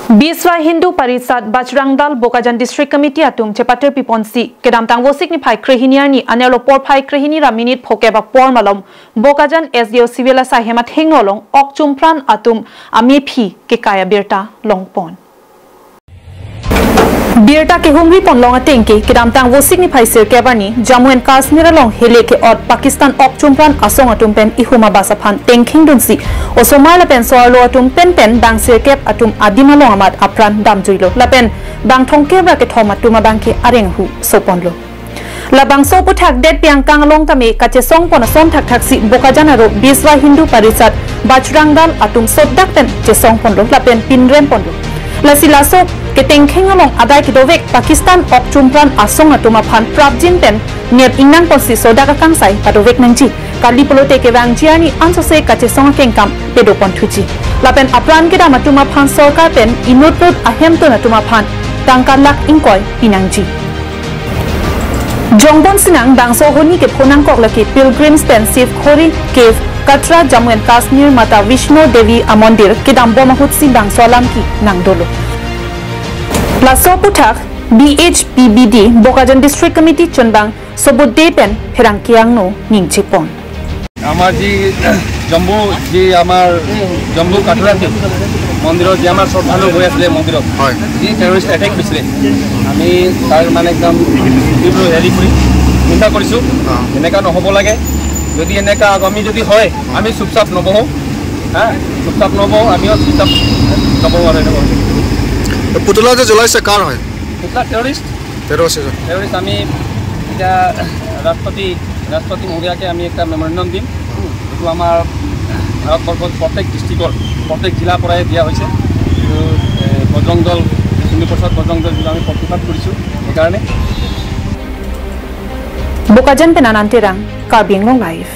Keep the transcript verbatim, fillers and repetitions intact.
Biswa Hindu Parishad Bajrang Dal Bokajan District Committee atum chepatir piponsi kedamtang Vosik niphai krehini arni anerlo porphai krehini ra minit phokep apor malom Bokajan S D O civil asai hem athengno along ok chumpran atum amephi kekai abirta longpon. Birta kehumri ponlong ateng ke kedamtang Vosik niphai sirkep arni Jammu and Kashmir along hele ke-ot Pakistan ok chumpran asong atum pen ihum abas aphan tengkhing dunsi osomar lapen so-arlo atum penpen bang sirkep atum adim along amat apran damjuilo lapen bang thomkep ra kethom atum abang ke areng ahu soponlo. Labangso aputhak det piang kang along tame kachesongpon ason thakthaksi Bokajan aro Biswa Hindu Parishad Bajrang Dal atum sodak pen chesongponlo lapen pinremponlo. Lasi laso ketengkhing along adai kedovek Pakistan ok chumpran asong atum aphan prapjin pen nep ingnangponsi sodak akangsai padovek nangji. Kali pulote kevangji arni ansose kachesong akengkam pedoponthuji. Lapen apran kedam atum aphan sorkar pen inutnut ahemtun atum aphan tangka lakh ingkoi pinangji. Jongbon sinang bangso honi kepho nangkok lake pilgrims pen Shivkhori Cave, Katra, Jammu and Kashmir Mata Vaishno Devi amondir kedambom ahutsi bangso alam ke nangdolo. Laso aputhak B H P B D Bokajan District Committee chunbang Sobut Dey pen pherangke angno ningchepon. আমাৰ যি জম্মু, যি আমাৰ জম্মু কাটৰাতে মন্দিৰত যি আমাৰ শ্ৰদ্ধালু গৈ আছিলে মন্দিৰত, হয়। যি টেৰৰিষ্ট এটেক হৈছিলে, আমি তাৰ মানে একদম তীব্ৰ হেৰি কৰি চিন্তা কৰিছোঁ। অ। এনেকুৱা নহ'ব লাগে। যদি এনেকুৱা আগামী যদি হয়, আমি চুপচাপ নবহোঁ। হা, চুপচাপ নবহোঁ, আমিও চুপচাপ নবহোঁ আৰু এনেকুৱা হৈছে। তো পুতলা যে জ্বলাইছে কাৰ হয়? পুতলা টেৰৰিষ্ট। তেৰ বছৰ। টেৰৰিষ্ট আমি এতিয়া ৰাষ্ট্ৰপতি, ৰাষ্ট্ৰপতি মহোদয়াকে আমি এটা মেমৰেণ্ডাম দিম। এইটো আমাৰ ভাৰতবৰ্ষত প্ৰত্যেক ডিষ্ট্ৰিক্টৰ, প্ৰত্যেক জিলাৰ পৰাই দিয়া হৈছে। এইটো, এ, বজৰং দল, বিষ্ণুপ্ৰসাদ বজৰং দল বুলি আমি প্ৰতিবাদ কৰিছোঁ। সেইকাৰণে Bokajan pen Anand Terang, Karbi Anglong Live.